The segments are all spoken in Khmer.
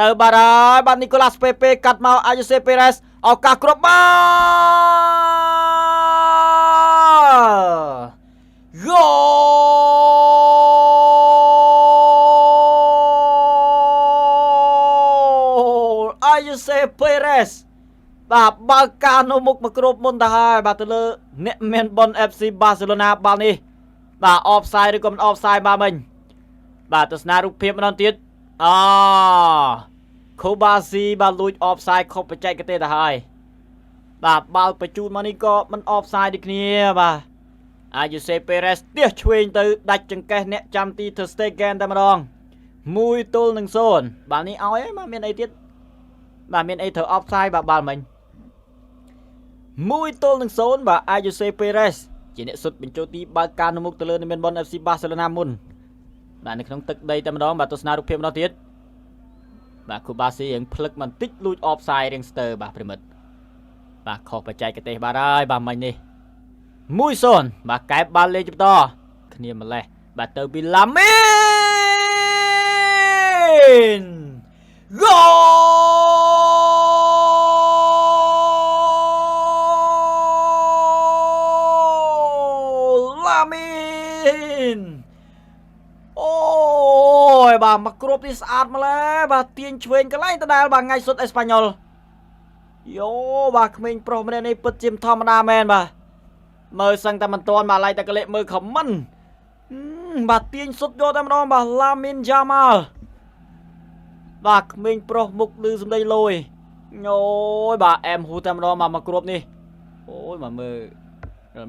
ទៅបាត់ហើយបាទនីកូឡាសពេពេកាត់មកអាយសេពេរ៉េសឱកាសគ្រាប់បាល់ហ្គោលអាយសេពេរ៉េសបាទបើកការនៅមុខមកគ្រប់មុនទៅហើយបាទទៅលើអ្នកមានប៉ុន FC បាសេឡូណាបាល់នេះបាទអបផ្សាយឬក៏មិនអបផ្សាយបាទមិញបាទទស្សនារូបភាពម្ដងទៀតអូខូបាស៊ីបាទលួចអបផ្សាយខុសបច្ចេកទេសទៅហើយបាទបាល់បញ្ជូនមកនេះក៏មិនអបផ្សាយដូចគ្នាបាទអាយូសេពេរ៉េសទះឆ្វេងទៅដាច់ចង្កេះអ្នកចាំទី Ter Stegen តែម្ដង1-0បាល់នេះឲ្យហើយបាទមានអីទៀតបាទមានអីត្រូវអបផ្សាយបាទបាល់មិញ1-0បាទអាយូសេពេរ៉េសជាអ្នកសុទ្ធបញ្ចូលទីបើកការនៅមុខទៅលើនិមានប៉ុន FC បាសេឡូណាមុនបាទនៅក្នុងទឹកដីតែម្ដងបាទទស្សនារូបភាពម្ដងទៀតបាទគូបាស៊ីរៀងផ្លឹកបន្តិចលួចអបផ្សាយរៀងស្ទើបាទប្រិមិត្តបាទខុសបច្ចេកទេសបាទហើយបាទមិញនេះ1-0បាទកែបបាល់លេងបន្តគ្នាម្លេះបាទទៅពីឡាមីនហ្គោលឡាមីនអូយបាទមកគ្រាប់នេះស្អាតម្លេះបាទទាញឆ្វេងកន្លែងដដែលបាទថ្ងៃសុទ្ធអេស្ប៉ាញ៉ុលយោបាទក្មេងប្រុសម្នាក់នេះពិតជាមិនធម្មតាមែនបាទមើលសឹងតែមិនទាន់បាទឡៃតែកលេចមើលខមមិនបាទទាញសុទ្ធយកតែម្ដងបាទឡាមីនយ៉ាម៉ាល់បាទក្មេងប្រុសមុខលឺសំដីលយអូយបាទអែមហ៊ូតែម្ដងបាទមកគ្រាប់នេះអូយមកមើល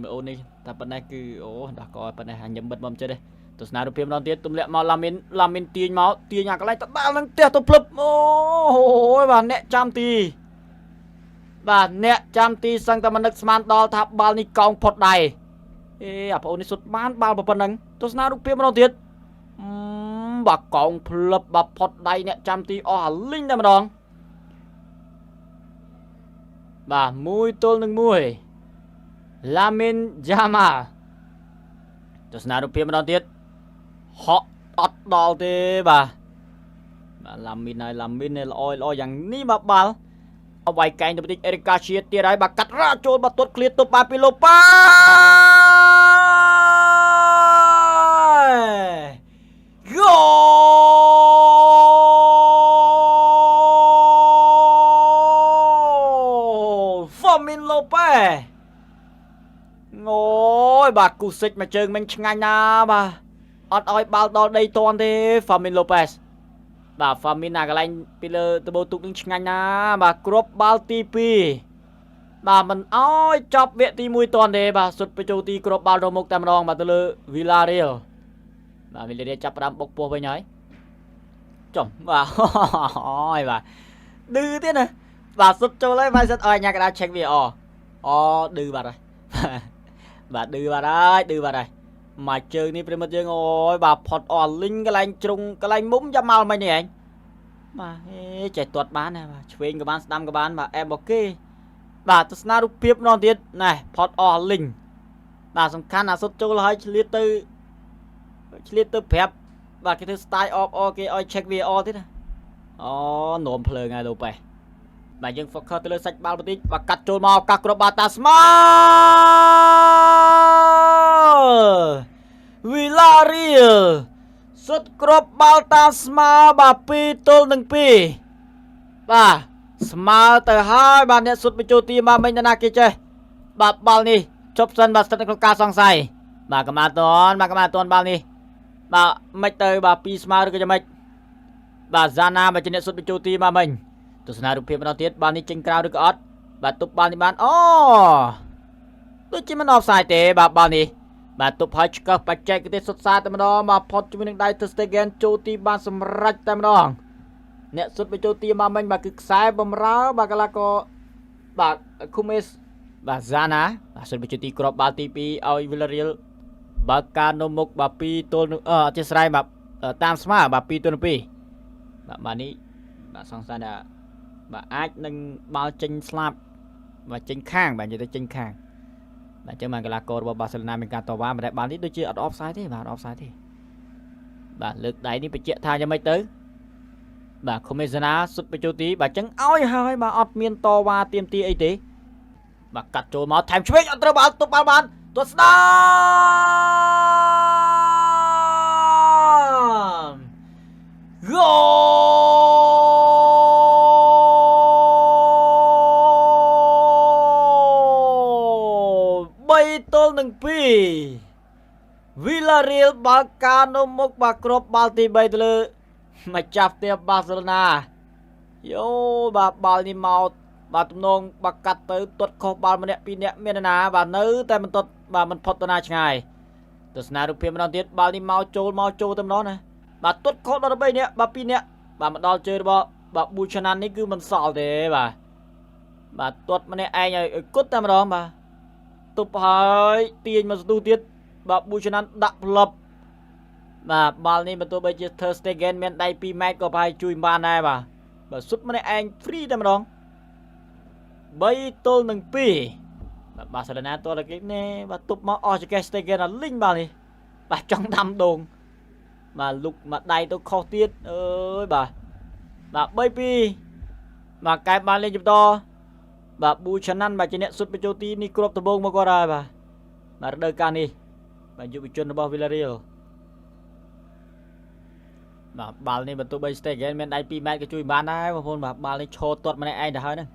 មើលអូននេះតែប៉ុណ្ណេះគឺអូដោះកប៉ុណ្ណេះញឹមបិទមកចិត្តទេទស្សនារូបភាពម្ដងទៀតទម្លាក់មកឡាមីនឡាមីនទាញមកទាញអាកន្លែងតដាល់នឹងផ្ទះទៅភ្លឹបអូយបាទអ្នកចាំទីបាទអ្នកចាំទីសឹងតែមិននឹកស្មានដល់ថាបាល់នេះកោងផុតដៃអេអាប្អូននេះសុទ្ធបានបាល់ប៉ុណ្ណឹងទស្សនារូបភាពម្ដងទៀតបាទកោងភ្លឹបបាទផុតដៃអ្នកចាំទីអស់អាលីងតែម្ដងបាទ1-1ឡាមីនយ៉ាម៉ាទស្សនារូបភាពម្ដងទៀតហក់អត់ដល់ទេបាទបាទឡាមីនហើយឡាមីនល្អល្អយ៉ាងនេះបាទបាល់វាយកែងទៅបន្តិចអេរិកាជាទៀតហើយបាទកាត់រ៉ាចូលបាទទាត់ឃ្លាទប់បាទពីឡូប៉ាហ្គោលហ្វមីនឡូប៉េអូយបាទគូសិចមួយជើងមិញឆ្ងាញ់ណាបាទអត់ឲ្យបាល់ដល់ដីតន់ទេហ្វាមីនឡូប៉េសបាទហ្វាមីនណាកន្លែងពីលើដបូទូកនឹងឆ្ងាញ់ណាបាទគ្រាប់បាល់ទី2បាទមិនអោយចប់វគ្គទី1តន់ទេបាទសុទ្ធបញ្ចូលទីគ្រាប់បាល់រមុខតែម្ដងបាទទៅលើវីឡារៀលបាទវីឡារៀលចាប់ផ្ដើមបុកពោះវិញហើយចំបាទអូយបាទឌឺទៀតណាបាទសុទ្ធចូលហើយបាទសុទ្ធឲ្យញ៉ាកដា check វាអូឌឺបាត់ហើយបាទឌឺបាត់ហើយឌឺបាត់ហើយមួយជើងនេះប្រិមិត្តយើងអូយបាទផុតអស់លីងកន្លែងជ្រុងកន្លែងមុំយ៉ាម៉ាល់មិញនេះឯងបាទហេចេះទាត់បានណាបាទឆ្វេងក៏បានស្ដាំក៏បានបាទអែមអូខេបាទទស្សនារូបភាពម្ដងទៀតណែផុតអស់លីងបាទសំខាន់អាសុទ្ធចូលហើយឆ្លៀតទៅឆ្លៀតទៅប្រាប់បាទគេធ្វើ style អបអគេឲ្យ check VAR ទៀតណាអូនោមភ្លើងហើយលោកប៉េបាទយើង focus ទៅលើសាច់បាល់បន្តិចបាទកាត់ចូលមកកាសគ្រាប់បាល់តាស្មើវីឡារៀលសុទ្ធគ្រាប់បាល់តាស្មើបាទ2-2បាទស្មើទៅហើយបាទអ្នកសុទ្ធបញ្ចូលទីមកមិញណាគេចេះបាទបាល់នេះជប់សិនបាទស្ថិតនៅក្នុងការសង្ស័យបាទកម្មាតនបាទកម្មាតនបាល់នេះបាទមិនទៅបាទ2ស្មើឬក៏យ៉ាងម៉េចបាទហ្សាណាមកជាអ្នកសុទ្ធបញ្ចូលទីមកមិញទស្សនារូបភាពម្ដងទៀតបាល់នេះចេញក្រៅឬក៏អត់បាទទប់បាល់នេះបានអូដូចជាមិនអបផ្សាយទេបាទបាល់នេះបាទទប់ហើយឆ្កឹះបច្ចេកទេសសុទ្ធសាធតែម្ដងបាទផុតជាមួយនឹងដៃ Ter Stegen ចូលទីបានសម្រេចតែម្ដងអ្នកសុទ្ធបញ្ចូលទីមកមិញបាទគឺខ្សែបំរើបាទកីឡាករបាទគូមេសបាទហ្សាណាបាទសុទ្ធបញ្ចូលទីគ្រាប់បាល់ទី2ឲ្យ Villarreal បើការនៅមុខបាទ2ទល់នឹងអធិស្ឋានបាទតាមស្មើបាទ2-2បាទបាទនេះបាទសង្ស័យថាបាទអាចនឹងបាល់ចេញស្លាប់បាទចេញខាងបាទនិយាយទៅចេញខាងបាទអញ្ចឹងបានកីឡាកររបស់បាសេឡូណាមានការតវ៉ាមិនដែលបាននេះដូចជាអត់អបផ្សាយទេបាទអត់អបផ្សាយទេបាទលើកដៃនេះបញ្ជាក់ថាយ៉ាងម៉េចទៅ បាទខូមេសាណាសុទ្ធបញ្ចូលទីបាទចឹងឲ្យហើយបាទអត់មានតវ៉ាទៀមទីអីទេបាទកាត់ចូលមកថែមឆ្វេងអត់ត្រូវបាល់ទប់បាល់បានទាត់ស្ដាមហ្គោល3-2វីឡារៀលបើកការនៅមុខបាទគ្រាប់បាល់ទី3ទៅលើម្ចាស់ផ្ទះបាសេឡូណាយោបាទបាល់នេះមកបាទទំនងបាទកាត់ទៅទាត់ខុសបាល់ម្នាក់ពីរនាក់មានណាបាទនៅតែមិនទាត់បាទមិនផុតទៅណាឆ្ងាយទស្សនារូបភាពម្ដងទៀតបាល់នេះមកចូលមកចូលតែម្ដងណាបាទទាត់ខុសដល់3នាក់បាទ2នាក់បាទមកដល់ជើងរបស់បាទប៊ូឆាណាននេះគឺមិនសល់ទេបាទបាទទាត់ម្នាក់ឯងឲ្យគត់តែម្ដងបាទទប់ហើយទាញមកស្ទុះទៀតបាទប៊ូឆាណានដាក់ផ្លប់បាទបាល់នេះបើទោះបីជា Ter Stegen មានដៃ2ម៉ែត្រក៏ប្រហែលជួយបានដែរបាទបាទសុទ្ធម្នាក់ឯង free តែម្ដង3-2បាទបាសេឡូណាតរគេណែបាទទប់មកអស់ចកេ Stegen អាលីងបាល់នេះបាទចង់ដាំដងបាទលុកមកដៃទៅខុសទៀតអើយបាទបាទ3-2បាទកែបបានលេងបន្តបាទប៊ូឆាណាន់បាទជាអ្នកសុទ្ធបញ្ចូលទីនេះគ្រាប់ដំបូងមកគាត់ហើយបាទបាទរដូវកាលនេះបាទយុវជនរបស់ Villarreal បាទបាល់នេះបើទោះបី Stegen មានដៃ2ម៉ែត្រក៏ជួយបានដែរបងប្អូនបាទបាល់នេះឈរទាត់ម្នាក់ឯងទៅហើយហ្នឹង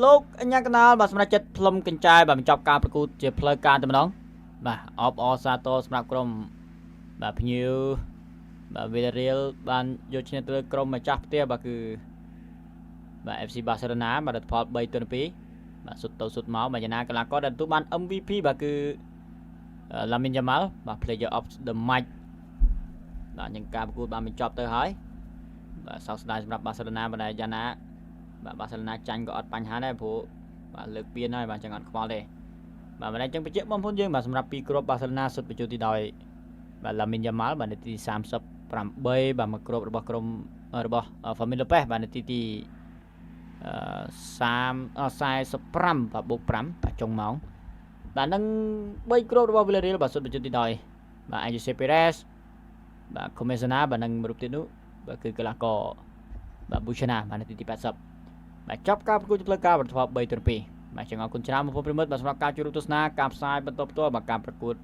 លោកអញ្ញាកណាលបាទសម្រាប់ចិត្តផ្លុំកញ្ចែបាទបញ្ចប់ការប្រកួតជាផ្លូវការតែម្ដងបាទអបអរសាទរសម្រាប់ក្រុមបាទភ្ញៀវបាទ Villarreal បានយកឈ្នះទៅលើក្រុមម្ចាស់ផ្ទះបាទគឺបាទ FC Barcelona បាទលទ្ធផល3-2បាទសុទ្ធទៅសុទ្ធមកបាទយ៉ាងណាកីឡាករដែលទទួលបាន MVP បាទគឺ Lamine Yamal បាទ Player of the Match បាទយ៉ាងការប្រកួតបានបញ្ចប់ទៅហើយបាទសោកស្ដាយសម្រាប់បាសេឡូណាបាទយ៉ាងណាបាទបាសេឡូណាចាញ់ក៏អត់បញ្ហាដែរព្រោះបាទលើកពៀនហើយបាទចឹងអត់ខ្វល់ទេបាទម្ល៉េះចឹងបញ្ជាក់បងប្អូនយើងបាទសម្រាប់ពីរគ្រាប់បាសេឡូណាសុទ្ធបញ្ចូលទីដោយបាទ Lamine Yamal បាទនាទី38បាទមកគ្រាប់របស់ក្រុមរបស់ Fermin Lopez បាទនាទីទី30 45បាទបូក5បាទចុងម៉ោងបាទនឹង3គ្រាប់របស់ Villarreal បាទសុទ្ធបញ្ចូលទីដោយបាទ Ayoze Perez បាទ Comesaña បាទនឹងរូបទៀតនោះបាទគឺកីឡាករបាទ Buchanan បាទនាទីទី80បាទចប់ការប្រកួតផ្លូវការបន្ទាប់3-2បាទចឹងអរគុណច្រើនបងប្អូនប្រិមិត្តបាទសម្រាប់ការចូលរួមទស្សនាការផ្សាយបន្តផ្ទាល់បាទការប្រកួត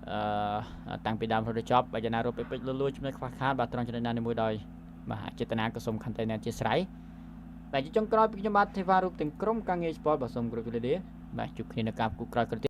អឺតាំងពីដើមរហូតដល់ចប់បាទយ៉ាងណារកពេចលលួចចំណុចខ្វះខាតបាទត្រង់ចំណុចណានីមួយដោយបាទចេតនាក៏សូមខន្តីណាអធិស្ឋានបាទជាចុងក្រោយពីខ្ញុំបាទទេវ៉ារូបទាំងក្រុមការងារស្ពតបាទសូមគោរពជម្រាបលាបាទជួបគ្នានៅការប្រកួតក្រោយៗទៀត។